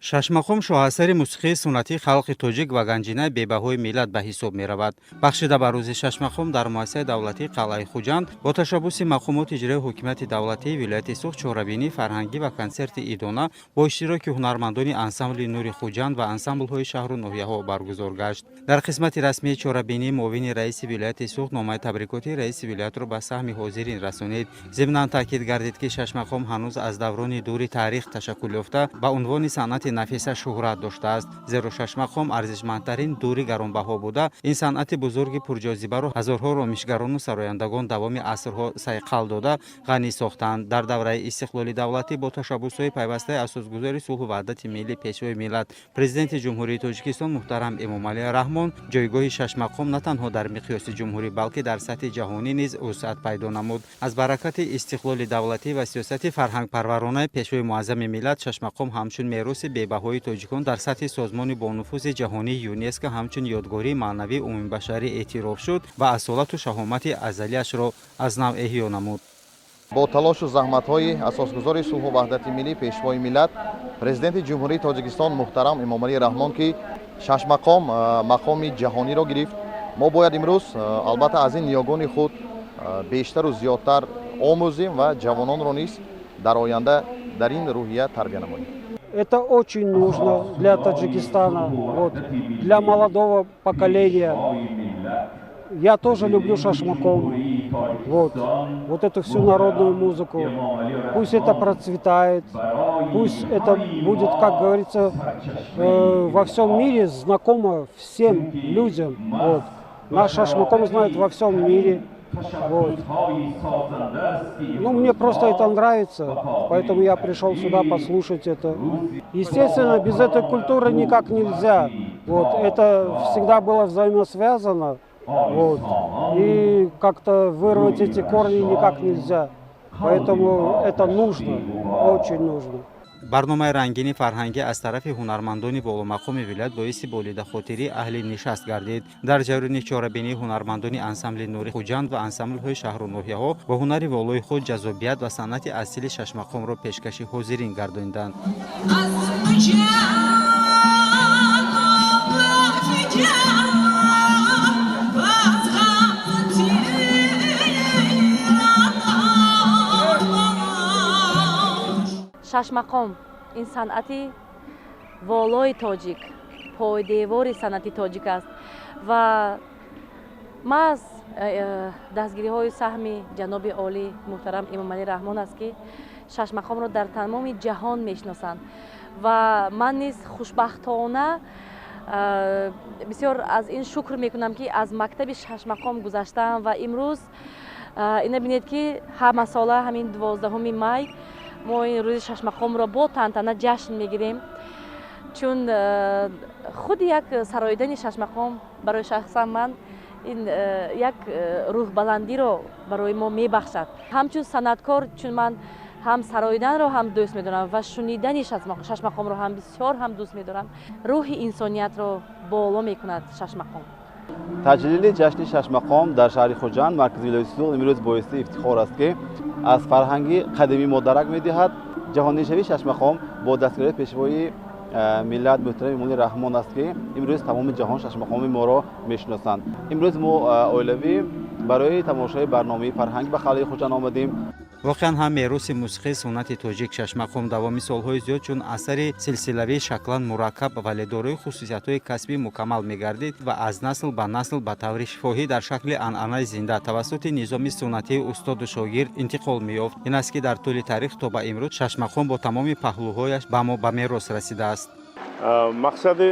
Шашмақом шоҳасари мусиқии суннатии халқи тоҷик ва ганҷинаи бебаҳои миллат ба ҳисоб меравад. Бахшида ба рӯзи Шашмақом дар муассисаи давлатии Қалъаи Хуҷанд бо ташаббуси мақомоти иҷроии ҳокимияти давлатии вилояти Суғд чорабинии фарҳангӣ ва консерти идона бо иштироки ҳунармандони ансамбли «Нури Хуҷанд» ва ансамблҳои шаҳру ноҳияҳо баргузор гашт. Дар қисмати расмии чорабинӣ муовини раиси вилояти Суғд номаи табрикоти раиси вилоятро ба саҳми ҳозирин расонид. Зимнан таъкид гардид, ки шашмақом ҳанӯз аз даврони дури таърих ташаккул ёфта, ба унвони санъати нафиса шӯҳрат доштааст, зеро шашмақом арзишмандтарин дури гаронбаҳо буда, ин санъати бузурги пурҷозибаро ҳазорҳо ромишгарону сарояндагон давоми асрҳо сайқал дода, ғанӣ сохтанд. Дар давраи истиқлоли давлатӣ бо ташаббусҳои пайвастаи асосгузори сулҳу ваҳдати миллӣ, Пешвои миллат, Президенти Ҷумҳурии Тоҷикистон муҳтарам Эмомалӣ Раҳмон ҷойгоҳи шашмақом на танҳо дар миқёси ҷумҳурӣ, балки дар сатҳи ҷаҳонӣ низ вусъат пайдо намуд. Аз баракати истиқлоли давлатӣ ва сиёсати фарҳангпарваронаи Пешвои муаззами миллат шашмақом ҳамчун мероси бебаҳои тоҷикон дар сатҳи созмони бонуфузи ҷаҳонии ЮНЕСКО ҳамчун ёдгории маънавии умумибашарӣ эътироф шуд ва асолату шаҳомати азалиашро аз нав эҳё намуд. Бо талошу заҳматҳои асосгузори сулҳу ваҳдати миллӣ, Пешвои миллат, Президенти Ҷумҳурии Тоҷикистон муҳтарам Эмомалӣ Раҳмон, ки шашмақом мақоми ҷаҳониро гирифт, мо бояд имрӯз албатта аз ин ниёгони худ бештару зиёдтар омӯзем ва ҷавононро низ дар оянда дар ин рӯҳия тарбия намоем. Это очень нужно для Таджикистана, вот, для молодого поколения. Я тоже люблю шашмаком, вот, вот эту всю народную музыку. Пусть это процветает, пусть это будет, как говорится, во всем мире знакомо всем людям. Вот. Наш шашмаком знают во всем мире. Вот. Ну, мне просто это нравится, поэтому я пришел сюда послушать это. Естественно, без этой культуры никак нельзя. Вот. Это всегда было взаимосвязано. Вот. И как-то вырвать эти корни никак нельзя. Поэтому это нужно, очень нужно. Барномаи рангини фарҳангӣ аз тарафи ҳунармандони воломақоми вилоят боиси болидахотирии аҳли нишаст гардид. Дар ҷараёни чорабинии ҳунармандони ансамбли «Нури Хуҷанд» ва ансамблҳои шаҳру ноҳияҳо бо ҳунари волои худ ҷаззобият ва санъати асили шашмақомро пешкаши ҳозирин гардониданд. از جان جان از غم تیران. Шашмақом ин санъати волои тоҷик, пойдевори санъати тоҷик аст ва маҳз дастгириҳои саҳми ҷаноби олӣ муҳтарам Эмомалӣ Раҳмон аст, ки шашмақомро дар тамоми ҷаҳон мешиносанд. Ва ман низ хушбахтона бисёр аз ин шукр мекунам, ки аз мактаби шашмақом гузаштаам ва имрӯз ина бинед, ки ҳамасола ҳамин 12-уми май мо ин рӯзи шашмақомро бо тантана ҷашн мегирем, чун худи як сароидани шашмақом барои шахсан ман ин як рӯҳбаландиро барои мо мебахшад ҳамчун санъаткор, чун ман ҳам сароиданро ҳам дӯст медорам ва шунидани шашмақомро ҳам бисёр ҳам дӯст медорам. Рӯҳи инсониятро боло мекунад шашмақом. Таҷлили ҷашни шашмақом дар шаҳри Хуҷанд, маркази вилояти Суғд, имрӯз боиси ифтихор аст, ки аз фарҳанги қадимии мо дарак медиҳад. Ҷаҳонишавии шашмақом бо дастгирии Пешвои миллат муҳтарам Эмомалӣ Раҳмон аст, ки имрӯз тамоми ҷаҳон шашмақоми моро мешиносанд. Имрӯз мо оилавӣ барои тамошои барномаи фарҳангӣ ба қалъаи Хуҷанд омадем. Воқеан ҳам, мероси мусиқии суннати тоҷик шашмақом давоми солҳои зиёд чун асари силсилавии шаклан мураккаб, вале дорои хусусиятҳои касбӣ мукаммал мегардид ва аз насл ба насл ба таври шифоҳӣ дар шакли анъанаи зинда тавассути низоми суннатии устоду шогирд интиқол меёфт. Ин аст, ки дар тӯли таърих то ба имрӯз шашмақом бо тамоми паҳлӯҳояш ба мо ба мерос расидааст. Мақсади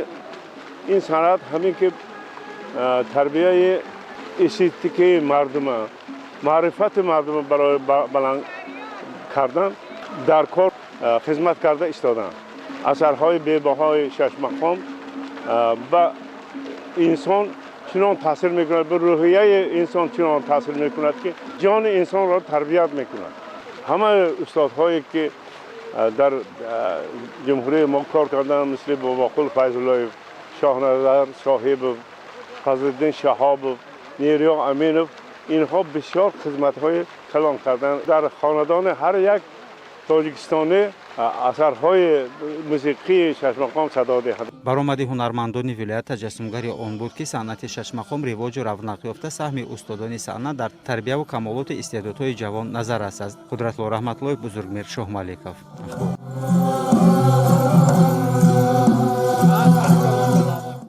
ин санъат ҳамин ки тарбияи эстетикии мардума, маърифати мардума барои баланд кардан дар кор хизмат карда истоданд. Асарҳои бебаҳои шашмақом ба инсон чунон таъсир мекунад, ба рӯҳияи инсон чунон таъсир мекунад, ки ҷони инсонро тарбият мекунад. Ҳамаи устодҳое, ки дар ҷумҳурии мо кор карданд, мисли Бобоқул Файзуллоев, Шоҳназар Соҳибов, Фазлиддин Шаҳобов, Нериё Аминов, инҳо бисёр хизматҳои калон карданд. Дар хонадони ҳар як тоҷикистонӣ. Асарҳои мусиқии шашмақом садо диҳад. Баромади ҳунармандони вилоят таҷассумгари он буд, ки санъати шашмақом ривоҷу равнақ ёфта, саҳми устодони санъат дар тарбияву камолоти истеъдодҳои ҷавон назаррас аст. Қудратло Раҳматуллоев, Бузургмир Шоҳмаликов.